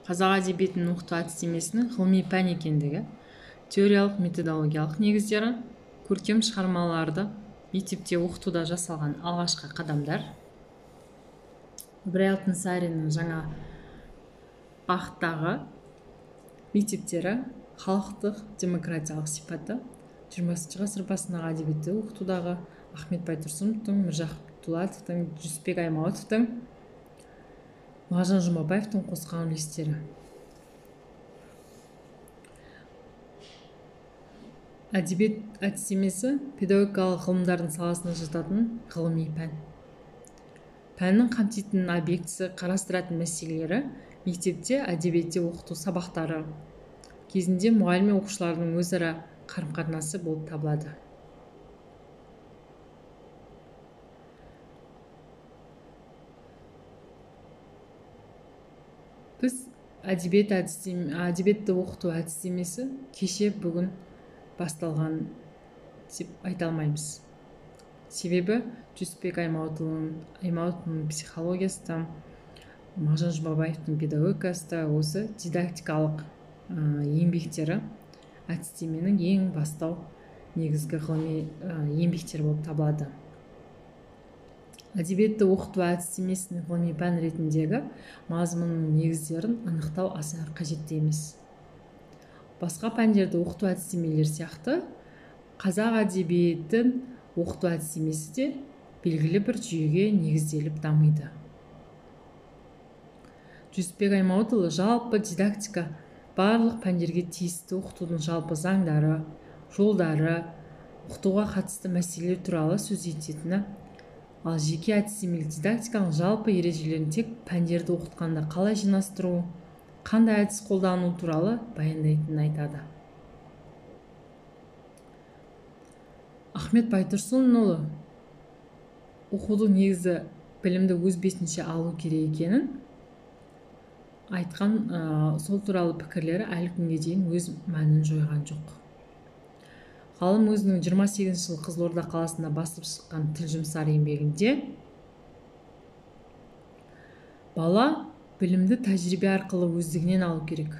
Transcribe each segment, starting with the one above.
Қазақ әдебиетін оқыту әдістемесінің ғылыми пән екендігі, теориялық методологиялық негіздері, көркем шығармаларды мектепте оқытуда жасалған алғашқы қадамдар, Ыбырай Алтынсариннің жаңа бағыттағы мектептері, халықтық демократиялық сипаты, 20 ғасыр басындағы әдебиетті оқытудағы Ахмет Байтұрсыновтың, Міржақып Дулатовтың, Жүсіпбек Аймауытовтың, Мағжан Жұмабаевтың қосқан үлестері. Әдебиет әдістемесі педагогикалық ғылымдардың саласына жататын ғылыми пән. Пәннің қамтитын объектісі, қарастыратын мәселелері мектепте әдебиетте оқыту сабақтары кезінде мұғалім мен оқушылардың өзара қарым-қатынасы болып табылады. Біз әдебиетті оқыту әдістемесі кеше бүгін басталған деп айта алмаймыз. Себебі Жүсіпбек Аймауытұлының психологиясы да, Мағжан Жұмабаевтың педагогикасы да осы дидактикалық еңбектері әдістеменің ең бастау негізгі ғылыми еңбектері болып табылады. Әдебиетті оқыту әдістемесінің ғылыми пән ретіндегі мазмұнының негіздерін анықтау аса қажетті емес. Басқа пәндерді оқыту әдістемелері сияқты қазақ әдебиетін оқыту әдістемесі де белгілі бір жүйеге негізделіп дамиды. Жүсіпбек Аймауытұлы жалпы дидактика барлық пәндерге тиісті оқытудың жалпы заңдары, жолдары, оқытуға қатысты мәселелер туралы сөз ететіні, ал жеке әдістемелік дидактиканың жалпы ережелерін тек пәндерді оқытқанда қалай жинастыру, қандай әдіс қолдану туралы баяндайтынын айтады. Ахмет Байтұрсынұлы оқудың негізі білімді өз бетінше алу керек екенін айтқан, сол туралы пікірлері әлі күнге дейін өз мәнін жойған жоқ. Ғалым өзінің 28 жыл Қызылорда қаласында басылып шыққан Тіл жұмсар еңбегінде бала білімді тәжірибе арқылы өздігінен алу керек.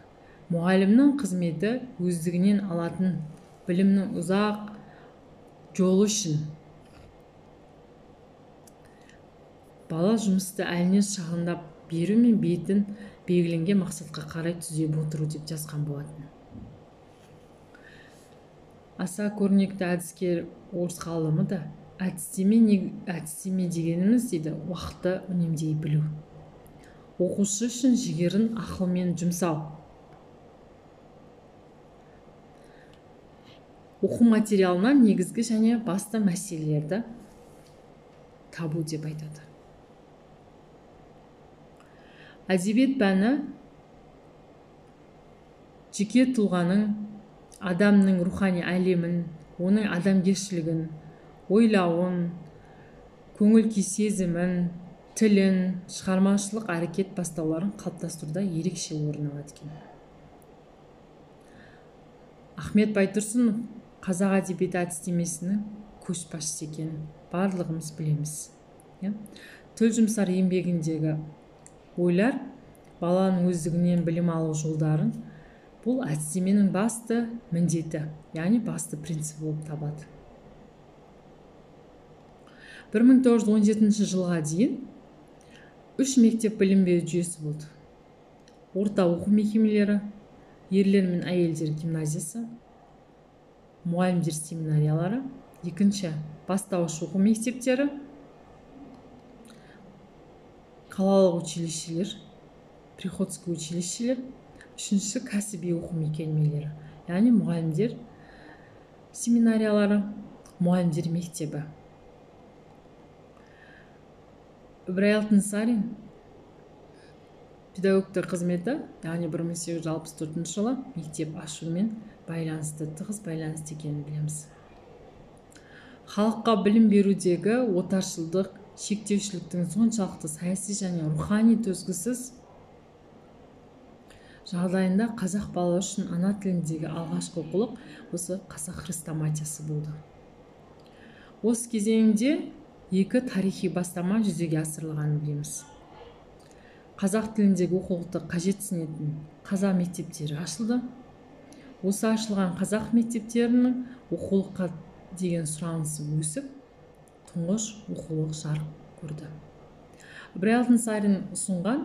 Мұғалімнің қызметі өздігінен алатын білімнің ұзақ жолы үшін. Бала жұмысты әліне шығындап беру мен бетін белгіленген мақсатқа қарай түзеп отыру деп жазған болатын. Аса көрнекті әдіскер орыс ғалымы да әдістеме дегеніміз дейді уақытты үнемдей білу. Оқушы үшін жігерін ақылмен жұмсау. Оқу материалынан негізгі және басты мәселелерді табу деп айтады. Әдебиет пәні жеке тұлғаның, адамның рухани әлемін, оның адамгершілігін, ойлауын, көңіл күй сезімін, тілін, шығармашылық әрекет бастауларын қалыптастыруда ерекше орын алады екен. Ахмет Байтұрсынов қазақ әдебиеті әдістемесінің көшбасшысы екенін барлығымыз білеміз. Тіл жұмсар еңбегіндегі ойлар баланың өздігінен білім алу жолдарын бұл әдістеменің басты міндеті, яғни басты принципі болып табылады. 1917 жылға дейін 3 мектеп білім беру жүйесі болды. Орта оқу мекемелері, ерлер мен әйелдер гимназиясы, мұғалімдер семинариялары, екінші бастауыш оқу мектептері, қалалық училищелер, приходский училищелер, үшінші кәсіби оқу мекемелері, яғни мұғалімдер семинариялары, мұғалімдер мектебі. Ыбырай Алтынсарин педагогтік қызметі, яғни 1864 жылы мектеп ашумен байланысты, тығыз байланысты екенін білеміз. Халыққа білім берудегі отаршылдық, шектеушіліктің соншалықты саяси және рухани төзгісіз жағдайында қазақ балалары үшін ана тіліндегі алғашқы оқулық осы қазақ хрестоматиясы болды. Осы кезеңде екі тарихи бастама жүзеге асырылғанын білеміз. Қазақ тіліндегі оқулықты қажетсінетін қазақ мектептері ашылды. Осы ашылған қазақ мектептерінің оқулыққа деген сұранысы өсіп, тұңғыш оқулық жарық көрді. Ыбырай Алтынсарин ұсынған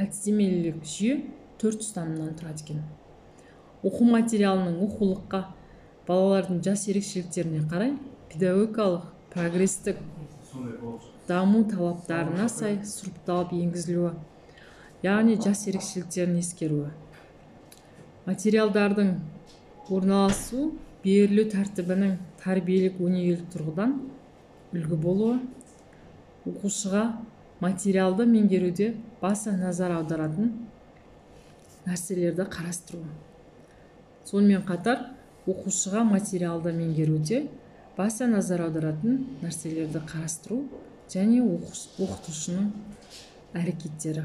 әдістемелік жүйе 4 ұстанымнан тұрады екен. Оқу материалының оқулыққа балалардың жас ерекшеліктеріне қарай педагогикалық прогрестік даму талаптарына сай сұрыпталып енгізілуі, яғни жас ерекшеліктерін ескеруі. Материалдардың орналасу, берілу тәртібінің тәрбиелік өнегелік тұрғыдан үлгі болуы, оқушыға материалды меңгеруде баса назар аударатын нәрселерді қарастыру. Сонымен қатар оқушыға материалды меңгеруде баса назар аударатын нәрселерді қарастыру және оқытушының әрекеттері.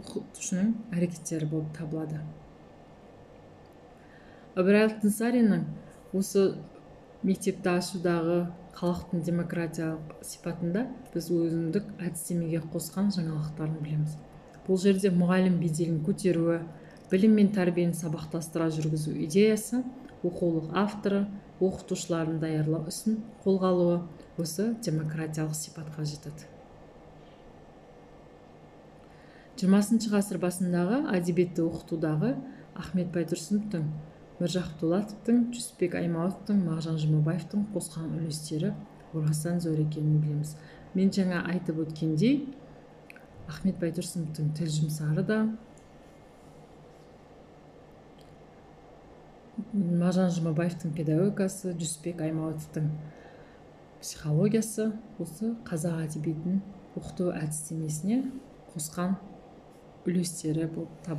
Оқытушының әрекеттері болып табылады. Ыбырай Алтынсариннің осы мектепті ашудағы халықтың демократиялық сипатында біз өзіндік әдістемеге қосқан жаңалықтарын білеміз. Бұл жерде мұғалім беделін көтеруі, білім мен тәрбиені сабақтастыра жүргізу идеясы, оқулық авторы, оқытушыларын даярлау ісін қолға алуы осы демократиялық сипатқа жатады. 20 ғасыр басындағы әдебиетті оқытудағы Ахмет Байтұрсыновтың, Міржақып Дулатовтың, Жүсіпбек Аймауытовтың, Мағжан Жұмабаевтың қосқан үлестері орасан зор екенін білеміз. Мен жаңа айтып өткендей, Ахмет Байтұрсыновтың тіл жұмсары да, Мағжан Жұмабаевтың педагогикасы, Жүсіпбек Аймауытовтың психологиясы осы қазақ әдебиетін оқыту әдістемесіне қосқан үлестері болып табылады.